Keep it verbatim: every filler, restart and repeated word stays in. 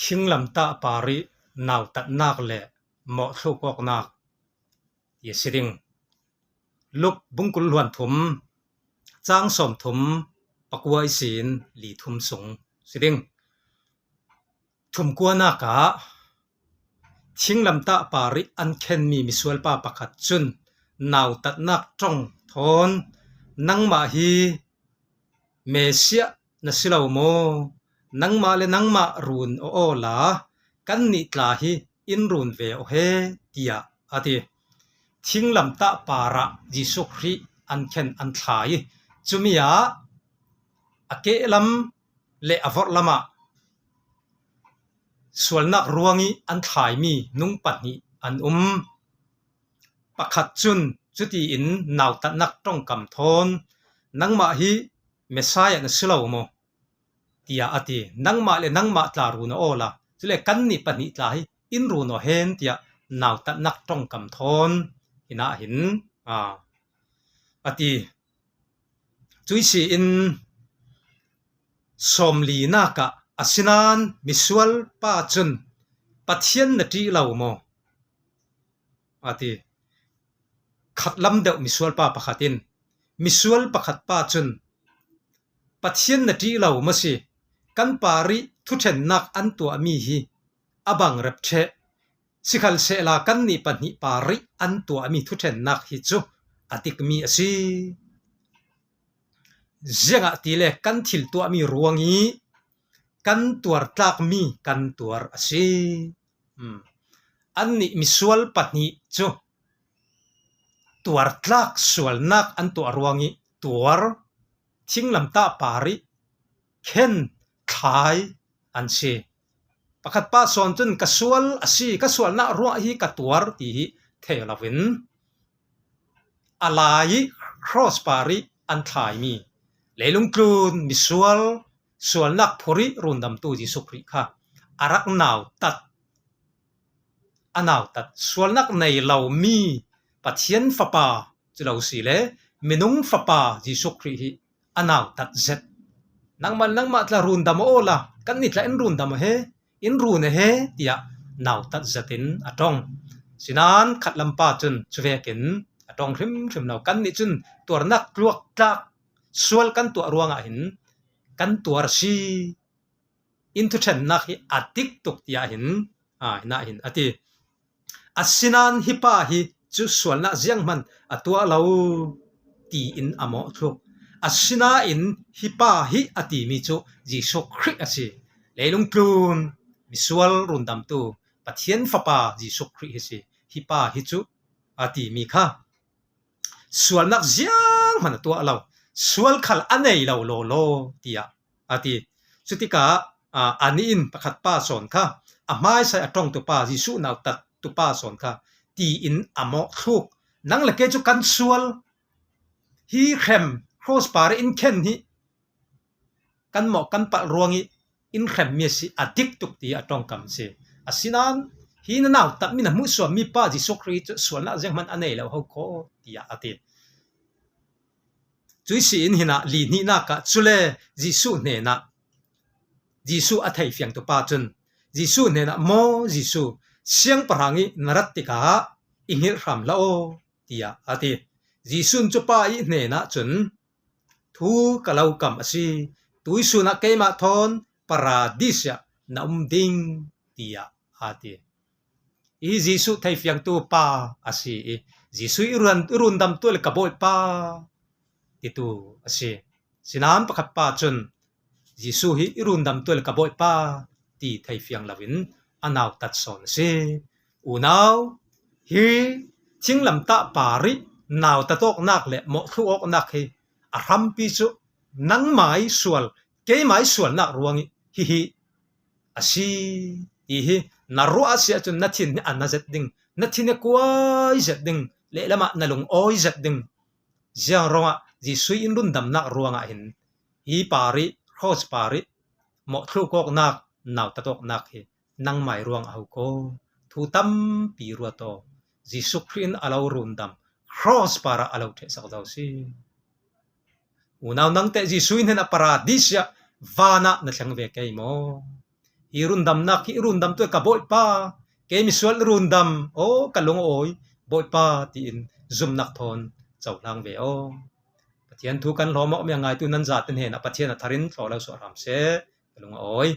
Thinglamtah parih nautatnak le mawhthluk awknak ti a si ding. Luk bung kul hluan thum, cang sawm thum, pakua ihsin li thum sung si ding. Thumkuanak ah thinglamtah parih an khenmi misualpa pakhat cun nautatnak ṭong thawn, "Nangmah hi Messiah na si lo maw? Nangmah le nangmah run aw awla kannih tla hi in run ve aw he," tiah a ti. Thinglamtah parah Jesuh Khrih an khen, an thlai. Cumi ah a kehlam le a vorhlam ah sualnak ruangih an thlaimi nung pahnih an um. Pakhat cun cutiin nautatnak ṭongkam thawn, "Nangmah hi Messiah na si lo maw?" tiah a ti. "Nangmah le nangmah tla run aw awla, cule kannih pahnih tla hi in run aw hen," tiah nautatnak ṭongkam thawn hinah hin, aa, a ti. Cuih si in sawmlinak ah, "Asinain misualpa cun, 'Pathian na ṭih lo maw?' a ti." Khatlam deuh misualpa pakhat in misual pakhat pa cun, "Pathian na ṭih lo maw si? Kan parih thuṭhennak an tuahmi hi a bang rep ṭheh. Sikhalsehla kannih pahnih parih an tuahmi thuṭhennak hi cu a dikmi a si. Ziangahtile kan thil tuahmi ruangih kan tuartlakmi kan tuar a si." Hmm. Annih misual pahnih cu tuartlak sualnak an tuah ruangih tuar, thinglamtah parih khen, thlai an si. Pakhat pa sawn cun, "Ka sual a si, ka sualnak ruangah hi ka tuar," ti hi thei loin a lai ih cross parih an thlaimi, leilungtlun misual, sualnak phurih rundamtu Jesuh Khrih kha a rak nautat, a nautat. Sualnak nei lomi Pathian Fapa cu lo si le, minung Fapa Jesuh Khrih hi a nautat zet. "Nangmah, nangmah tla rundam aw awla kannih tla in rundam aw he, in run aw he," tiah nautat zetin a ṭong. Sinain khatlam pa cun cuvekin a ṭong hrimhrim lo. "Kannih cun tuarnak tluaktlak sual kan tuah ruangah hin kan tuar a si. In thuṭhennak hi a dik tuk," tiah hin, aa, hinah hin a ti. "Asinain hi pa hi cu sualnak zianghman a tuah lo," tiin a mawhthluk. Asinain hi pa hi a timi cu Jesuh Khrih a si. Leilungtlun misual rundamtu Pathian Fapa Jesuh Khrih hi si. Hi pa hi cu a timi kha sualnak zianghman a tuah lo, sual khal a nei lo lawlaw, tiah a ti. Cutikah, aa, anih in pakhat pa sawn kha, a hmaisa ih a ṭongtu pa, Jesuh nautattu pa sawn kha, tiin a mawhthluk. "Nang le kei cu kan sual hi hrem, cross parih in khen hi kan mawh kan palh ruangih in hremmi a si, a dik tuk," tiah a ṭongkam a si. "Asinain hi na nautatmi, na hmuhsuammi pa Jesuh Khrih cu sualnak zianghman a nei lo ho khaw," tiah a ti. Cuih si in hinah li hnihnak ah cule Jesuh hnenah, Jesuh a theifiangtu pa cun Jesuh hnenah, "Maw Jesuh, siangpahrang ih na rat tikah i hngilh hram hlah aw," tiah a ti. Jesuh in cu pa ih hnenah cun, "Thu ka lo kam a si. Tuihsun ah keimah thawn Paradis ah na um ding," tiah a ti. Hi Jesuh theifiangtu pa a si ih, "Jesuh ih run, i rundamtu le ka Bawipa," titu a si. Sinain pakhat pa cun, "Jesuh hi i rundamtu le ka Bawipa," ti theifiang loin a nautat sawn a si. Unau, hi thinglamtah parih nautat awknak le mawhthluh awknak hi a hrampi cu nangmah ih sual, keimah ih sualnak ruangih hihi a si, ti hi na ruah a si ahcun na thin hi a na zet ding, na thin hi kuai zet ding, lehlam ah na lungawi zet ding. Ziang ruangah Jesuh in rundamnak ruangah hin hi parih, cross parih, mawhthluk awknak, nautat awknak hi nangmah ih ruang a ho ko. Thu tampi ruat aw. Jesuh Khrih in a lo rundam, cross parah a lo ṭhehsak zo si. Unau, nangteh Jesuh ih hnenah Paradis ah, van ah na thleng ve kei maw? Hi rundamnak hi rundamtu ka Bawipa, kei misual rundam, aw ka lung a awi, Bawipa, tiin zumnak thawn cohlang ve aw. Pathian thu kan hlawm awk mi a ngaitu nan zate hnenah Pathian a tharin thlawh lo suah hram seh, ka lung a awi.